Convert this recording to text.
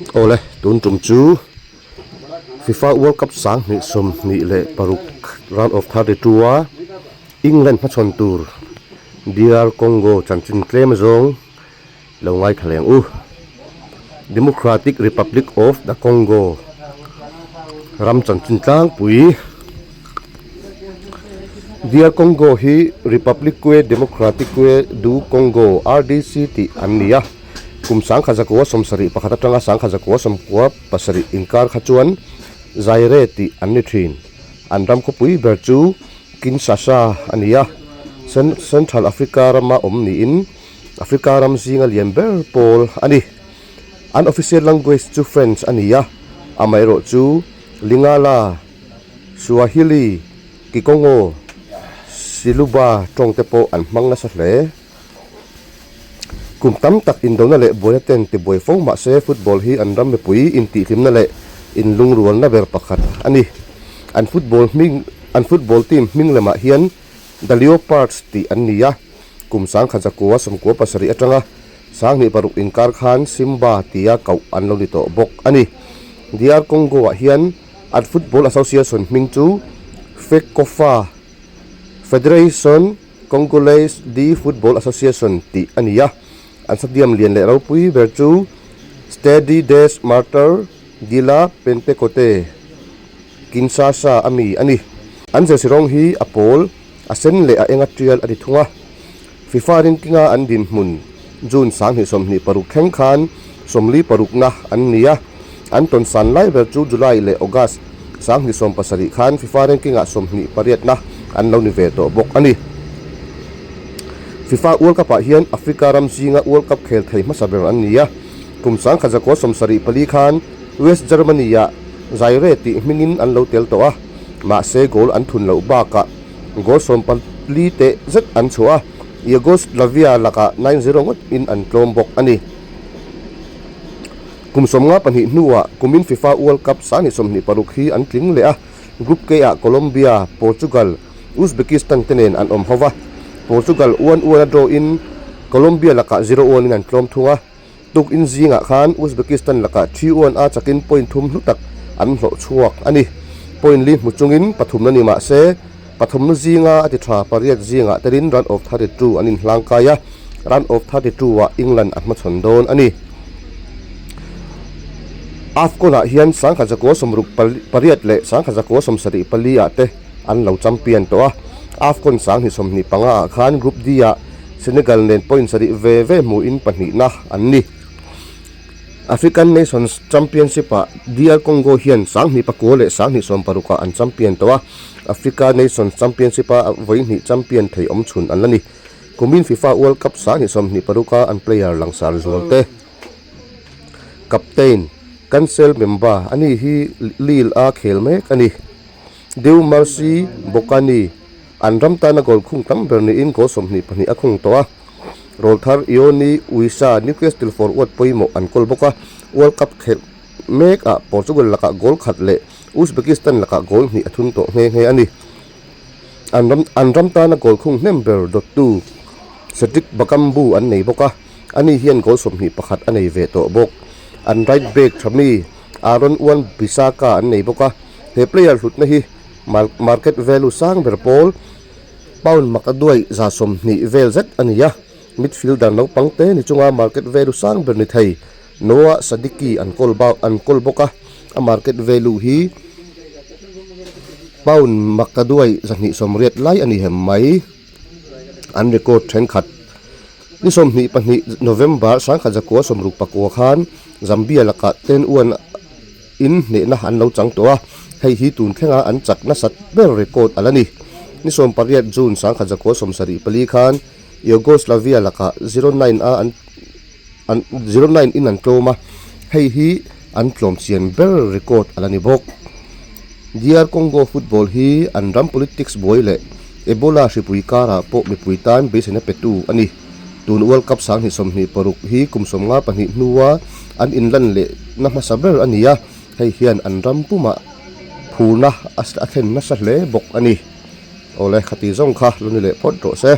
Awle tun tum chu FIFA World Cup 2026 round of 32 a England hmachhawn tur DR Congo chanchin tlem zawng lo ngaithla leng u. Democratic Republic of the Congo ram chanchin tlangpui DR Congo hi Republique Democratique du Congo RDC tih an ni a. Kum 1971 atanga 1997 inkar kha chuan Zaire tih an ni thin. An ram khawpui ber chu Kinshasa a ni a, Central Africa rama awm niin Africa ram zinga lian ber pawl a ni. An official language chu French a ni a, amaherawh chu Lingala, Swahili, Kikongo, Tshiluba tawng te pawh an hmang nasa hle. Kum tam tak indona leh buaina ten tibuai fo mah se football hi an ram mipui intihhlimna leh inlungrualna ber pakhat a ni. An football hming an football team hming lemah hian The Leopards tih an ni a, kum 1997 atanga 2006 inkar khan Simba tia koh an lo ni tawh bawk a ni. DR Congo-ah hian an football association hming chu Fecofa Federation Congolese de Football Association tih a ni a, an stadium lian leh ropui ber chu Stade des Martyrs de la Pentecote, Kinshasa a mi a ni. An jersey rawng hi a pawl, a sen leh a enga tial a ni thung a. FIFA ranking-a an dinhmun June 2026 thleng khan 46na an ni a, an tawnsan lai ber chu July leh August 2017 khan FIFA ranking-ah 28na an lo ni ve tawh bawk a ni. FIFA World Cup-ah hian Africa ram zinga World Cup khel thei hmasa ber an ni a, kum 1974 khan West Germany-ah Zaire tih hmingin an lo tel tawh a, mahse goal an thun loh bakah goal 14 teh zet an chhuah a. Yugoslavia lakah 9-0 ngawt in an tlawm bawk a ni. Kum 52 hnuah kumin FIFA World Cup 2026 hi an tling leh a, Group K ah Colombia, Portugal, Uzbekistan te nen an awm ho va. Portugal 1-1 a draw in Colombia lakah 0-1 in an tlawm thung a. Tukin zingah khan Uzbekistan lakah 3-1 a chakin point thum hlu tak an hlawh chhuak a ni. Point li hmu chungin pathumna ni mah se, pathumna zinga a ti tha pariat zingah telin round of 32 an inhlang kai a, round of 32 ah England a hmachhawn dawn a ni. AFCON ah hian 1968 leh 1974 ah te an lo champion tawh a, AFCON 2025 ah khan Group D ah Senegal nen point sarih ve ve hmuhin pahnihna an ni. African Nations Championship-ah DR Congo hian 2009 leh 2016-ah an champion tawh a, Africa Nations Championship-a vawi hnih champion thei awm chhun an la ni. Kumin FIFA World Cup 2026-a an player langsar zual te captain Cancel Mbemba a ni hi Lille-a khel mek a ni. Deu Mercy Bokani. An ram tana goal khung tam ber niin goal 22 a khung tawh a. Rawlthar Ioni Wissa Newcastle forward pawimawh an kawl bawk a, World Cup khelh mekah Portugal lakah goal khat leh Uzbekistan lakah goal hnih a thun tawh nghe nghe a ni. An ram an ram tana goal khung hnem ber dawttu Cedric Bakambu an nei bawk a, ani hian goal 21 a nei ve tawh bawk. An right back tha mi Aaron Wan-Bissaka an nei bawk a, he player hlutna hi Market value sang ber pawl pound mak a duai 20 vel zet a ni a, midfielder naupang te ni chunga market value sang ber ni thei Noah Sadiki an kawl bak an kawl bawk a, a market value hi pound mak a duai 280 lai a ni hem mai. An record thenkhat ni 22 November 1969 khan Zambia lakah 10-1 In hnehna an lo chang tawh a, hei hi tun thlenga an chak nasat ber record a la ni. Ni 18 June 1974 khan Yugoslavia lakah 0-9 a an an 0-9 in an tlawm a, hei hi an tlawm chian ber record a la ni bawk. DR Congo football hi an ram politics buai leh Ebola hripui karah pawh mipui tan beiseina petu a ni. Tun World Cup 2026 hi kum 52 hnua an inlan leh na hmasa ber a ni a, hei hian an ram pumah phurna a thlen nasa hle bawk a ni. Awle, khati zawng kha lo ni leh phawt rawh se.